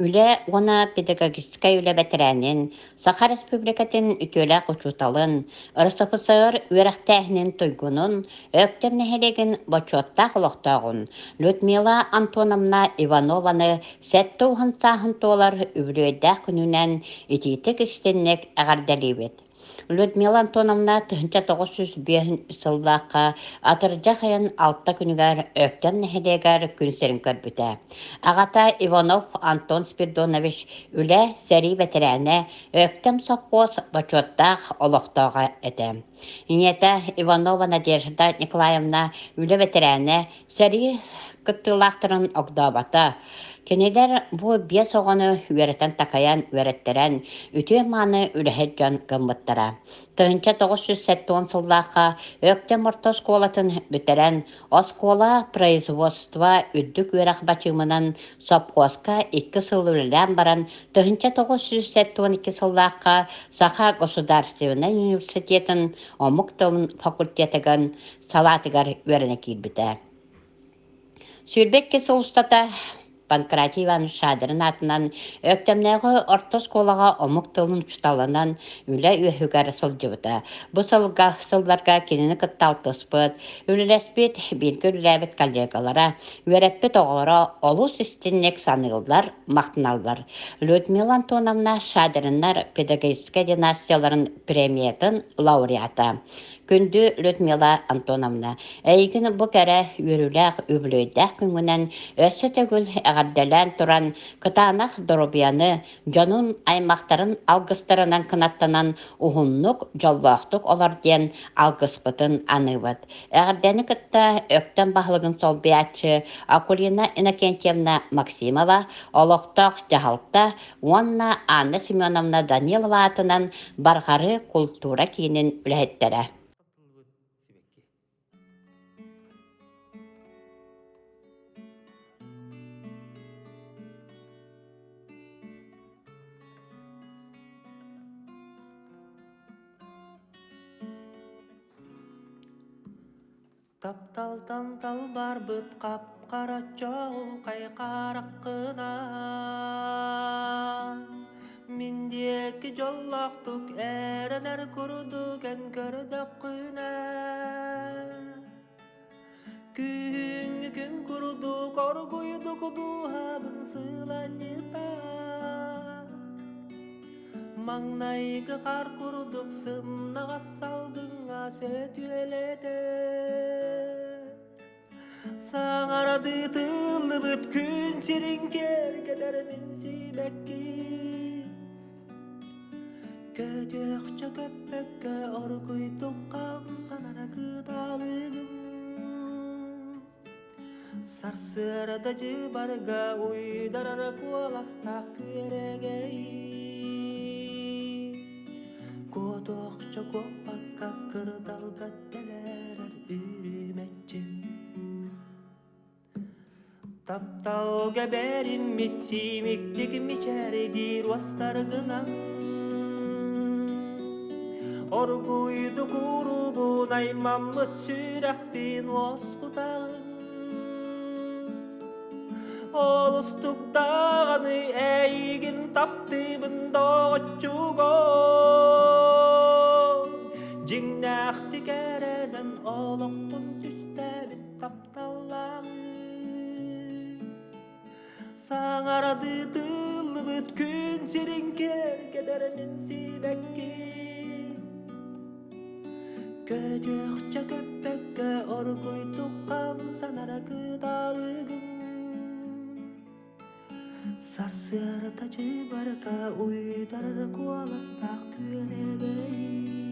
Үлэ уонна педагогическай үлэ бэтэрээнин, Саха Республикатын үтүөлээх учууталын, РСФСР үөрэхтээһинин туйгунун, Өктөм нэһилиэгин бочуоттаах олохтооҕун Людмила Антоновна Иванованы 70 сааһын туолар үбүлүөйдээх күнүнэн итиитик-истинник эҕэрдэлиибит! Людмила Антоновна 1905 сыллаахха атырдьах ыйын алта күнүгэр Өктөм нэһилиэгэр күн сирин көрбүтэ. Аҕата Иванов Антон Спиридонович үлэ, сэрии бэтэрээнэ, Өктөм сопхуос бочуоттаах олохтооҕо этэ. Ийэтэ Иванова Надежда Николаевна үлэ бэтэрээнэ, Сэрии кыттыылаахтарын огдообото. Кинилэр бу биэс оҕону үөрэтэн-такайан, үөрэттэрэн, үтүө-мааны үлэһит дьон гыммыттара. 1970 сыллаахха Өктөм орто оскуолатын бүтэрэн, оскуола производство үрдүк үөрэх бачыымынан сопхуоска икки сыл үлэлээн баран, 1972 сыллаахха Саха государственнай университетын омук тылын факультетыгар салаатыгар үөрэнэ киирбитэ. 22 сыл устата Панкратий Иванович Шадрин аатынан Өктөмнөөҕү орто оскуолаҕа омук тылын учууталынан үлэ үөһүгэр сылдьыбыта. Бу сылга сылларга кинини кытта алтыспыт, үлэлэспит, бииргэ үлэлээбит коллегалара, үөрэппит оҕолоро олус истинник саныыллар, махтаналлар. Людмила Антоновна Шадриннар педагогическай династияларын премиятын лауреата. Күндү Людмила Антоновна, эйигин бу кэрэ үөрүүлээх үбүлүөйдээх күҥҥүнэн өссө төгүл эҕэрдэлээн туран, кытаанах доруобуйаны, дьонун, аймахтарын алгыстарынан кынаттанан уһуннук, дьоллоохтук олор диэн алгыспытын аныыбыт. Эҕэрдэни кытта Өктөм баһылыгын солбуйааччы Акулина Иннокентьевна Максимова, олохтоох дьаһалта уонна Анна Семеновна Данилова аатынан Барҕары култуура киинин үлэһиттэрэ. Тапталтан талбарбыт хап-хара чоҕулхай хараххынан Мин диэки дьоллоохтук эрэнэр курдук эн көрдөххүнэ Күһүҥҥү күн курдук оргуйдук дууһабын сыланньытар Маҥнайгы хаар курдук сымнаҕас салгыҥҥа сөтүөлэтэр Саҥарадыы тыллыбыт күн сирин киэргэтэр мин сибэкки Көтүөхчэ көппөккө оргуйдук хамсанара кыталыгым Сарсыарда дьыбарга уйдарара куоластаах күөрэгэй Куотуохча куоппакка кырдалга тэлээрэр үрүмэччим Тапталга бэриммит сиимиктик мичээрдиир уостаргынан Оргуйдук уурубун аймаммыт сүрэхпин уоскутаҕын Олустук даҕаны эйигин таптыыбын доҕоччугом Дьиҥнээхтик эрэнэн олохпун түстээбит тапталлааҕым Саҥарадыы тыллыбыт күн сирин киэргэтэр мин сибэкки Көтүөхчэ көппөккө оргуйдук хамсанара кыталыгым Сарсыарда чыбарка уйдарар куоластаах күөрэгэй.